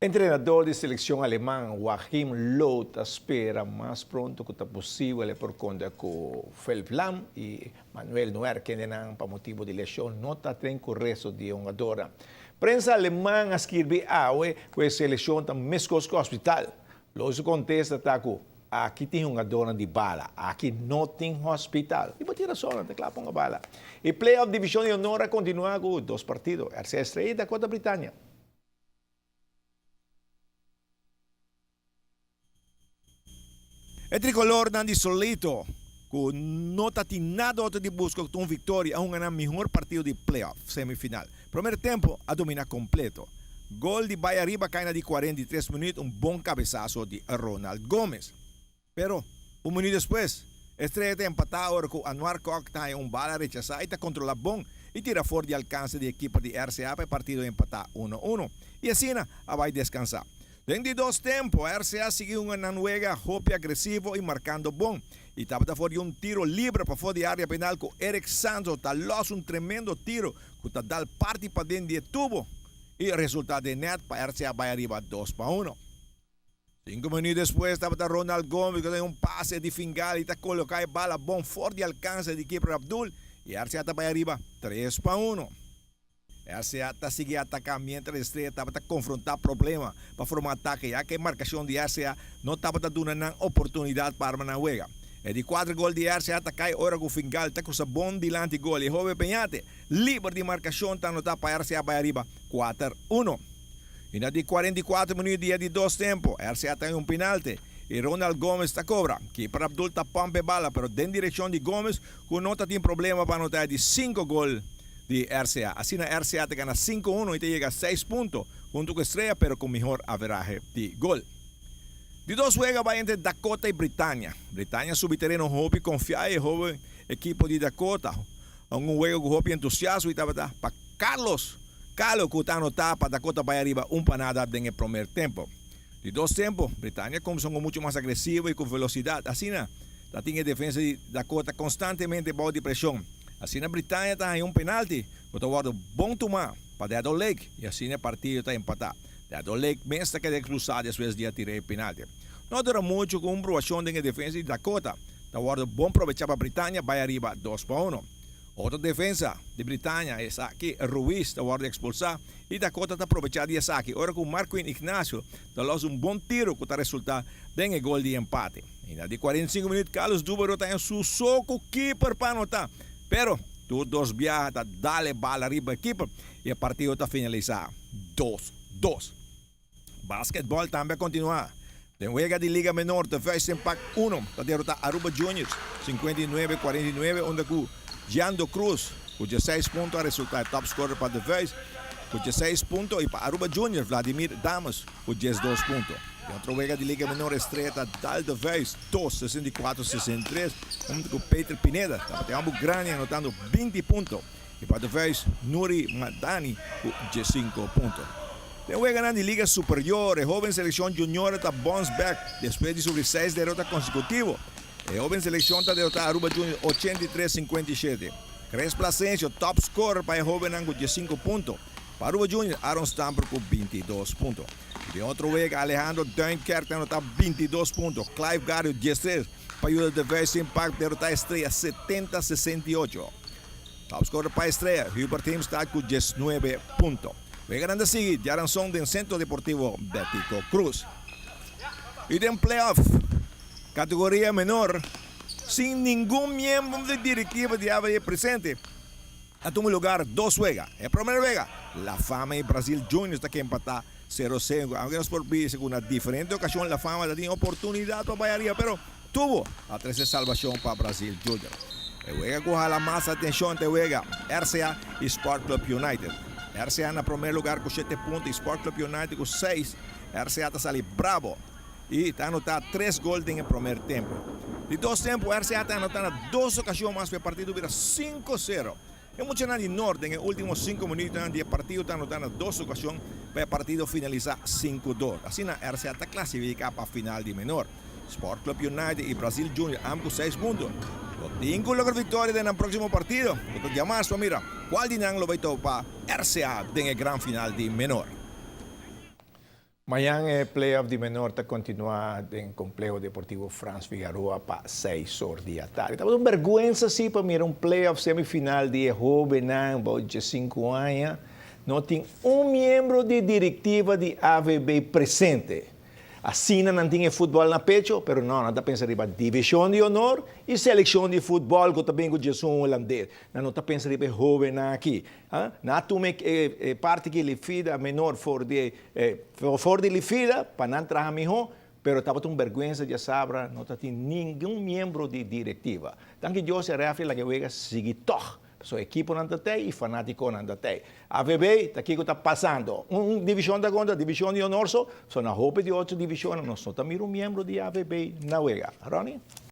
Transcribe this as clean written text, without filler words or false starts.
Entrenador di seleccion aleman Joachim Löw ta spera mas pronto cu ta posibel e por conta cu Philipp Lahm y Manuel Neuer kendenan pa motibo di lesion no ta train cu resto di e hungadornan. Prensa aleman a skirbi awe cu e seleccion ta mescos cu hospital. Löw su contesta ta cu aki tin hungadornan di bala, aki no tin hospital. Y bo tin rason, nan ta cla pa hunga bala. E play-off division di honor a continua cu dos partido, RC Estrella y Dakota Britannia. E tricolornan di Solito, cu no ta tin nada otro di busca cu ta un victoria, a hunga nan mihor partido di playoff semifinal. Promer tempo a domina completo. Gol di bay ariba cay na di 43 minuut, un bon cabesazo di Ronald Gomez. Pero, un minuut despues, Estrella ta empatá ora ku Anuar Kok ta haña un bala rechasá i ta kontrolá bon i tira for di alkanse di e kiper di RCA pa e partido empatá uno uno. I asina a bai deskansá. Den di dos tempu, RCA sigui hunga nan wega hopi agresivo i markando bon. I tabata for di un tiro libre pafó di área penal ku Eric Sanzo ta lòs un tremendo tiro ku ta dal parti paden di e tubo i resultá den nèt pa RCA bai ariba 2-1. Sinku minuut despues tabata Ronald Gomez ku ta den un pase di Fingal i ta koloká e bala bon for di alkanse di kiper Abdul i RCA ta bai ariba 3-1. RCA ta sigui ataká miéntras Estrella tabata konfrontá problema pa forma atake ya ku e markashon di RCA no tabata duna nan oportunidat pa arma nan wega. E di kuater gol di RCA ta kai ora ku Fingal ta krusa bon dilanti gol i Jove Peñate liber di markashon ta anotá pa RCA bai ariba 4-1. I na di 44 minuut di e di dos tempo, RCA ta haña un pinalte i Ronald Gomez ta kobra. Keeper Abdul ta pump e bala pero den direkshon di Gomez ku no ta tin problema pa anota e di sinku gol di RCA. Asina RCA ta gana 5-1 i ta yega seis punto huntu ku Estrella pero ku mihor averahe di gol. Di dos wega bai entre Dakota i Britannia. Britannia subi tereno hopi konfia e hoben ekipo di Dakota. Un wega ku hopi entusiasmo i tabata pa Carlos Calo cu ta anota pa Dakota bay ariba un pa nada den e promer tempo. Di dos tempo, Britannia cumsa un mucho mas agresivo y cu velocidad. Asina, ta tin e defensa di Dakota constantemente bao di presion. Asina Britannia ta haña un penalti cu ta wordo bon tuma pa Deadol Lake y asina e partido ta empata. Deadol Lake mes ta keda expulsa despues di a tira e penalti. No a dura mucho cu un probacion den e defensa di Dakota ta wordo bon probecha pa Britannia bay ariba 2-1. Otro defensa di Britannia, esaki Ruiz ta wòrdu ekspulsá i Dakota ta probechá di esaki ora ku Marquin Ignacio ta lòs un bon tiru ku ta resultá den e gol di empate. I na di 45 minüt Carlos Dúbero ta en su so ku kiper pa anotá, pero tur dos biaha ta dal e bala riba e kiper i e partido ta finalisá 2-2. Basketball tambe a kontinuá. Den wega di Liga Menor te Vuist Impact uno ta derotá Aruba Juniors 59 49 unda ku Giando Cruz ku dieseis punto a resultá e top scorer pa De Vuist ku dieseis punto i pa Aruba Juniors Vladimir Dames ku diesdos punto. Den otro wega di Liga Menor Estrella ta dal De Vuist dos 64 63 unda ku Peter Pineda tabata e homber grandi anotando 20 punto. I pa De Vuist, Nuri Madani ku diesinko punto. Den weganan di Liga Superior, e hoben selekshon Junior ta bons bek despues di sufri seis derota konsekutivo. E hoben selekshon ta derotá Aruba Junior 83 57. Chris Plasencio top scorer pa e hobennan ku diesinko punto. Pa Aruba Junior, Aaron Stamper ku 22 punto. I den otro wega, Alejandro Duinkerk ta anotá 22 punto, Clive Gario 13 pa yuda De Vuist Impact derotá Estrella 70 68. Top scorer pa Estrella, Hubert Himstad cu 19 punto. Weganan ta sigui diaranson den Centro Deportivo Betico Croes. Y den playoff categoria menor, sin ningun miembro di directiva di AVE presente, a tuma lugar dos wega. E promer wega, La Fama y Brasil Juniors ta kempata 0-5. Aunke nos por bisa cu na diferente ocasion La Fama ta tin oportunidad pa bay ariba, pero Tubo a trese salbacion pa Brazil Junior. E wega cu hala mas atencion ta e wega RCA y Sport Club United. RCA na promer lugar cu shete punto y Sport Club United cu seis. RCA ta sali brabo y ta anota tres gol den e promer tempo. Di dos tempo RCA ta anota na dos ocasion mas pa e partido bira 5-0. E muchanan di Noord den e ultimo sinku minuutnan di e partido ta anota na dos ocasion pa e partido finalisa 5-2. Asina RCA ta clasifica pa final di menor. Sport Club United y Brazil Junior amb cu seis punto. Lo tin cu logra victoria den nan proximo partido cu ta diamars pa mira cual di nan lo bay topa RCA den e gran final di menor. Mañan e playoff di menor ta continua den Compleho Deportivo Frans Figaroa pa 6 or di atardi. Tabata un berguensa si pa mira un playoff semifinal di hobennan di 5 aña. No tin un miembro di directiva di AVB presente. Asina nan tin futbol na pecho, pero no, nan ta pensa riba division di honor y seleccion di futbol cu tambe cu Jesus holandes. Nan no ta pensa riba hoben aki. Nan a tuma e parti cu Lifida menor for di Lifida pa nan traha miho, pero tabata un berguensa diasabra, no tin ningun miembro di directiva. Danki Dios e referee a laga wega sigui toch. So ekipo nan t'ey y fanatico nan t'ey. AVB, ta kico ta pasando? Un division ta conta, division di honor so, so na hopi di otro division, nos no ta mira un miembro di AVB na wega. Ronnie?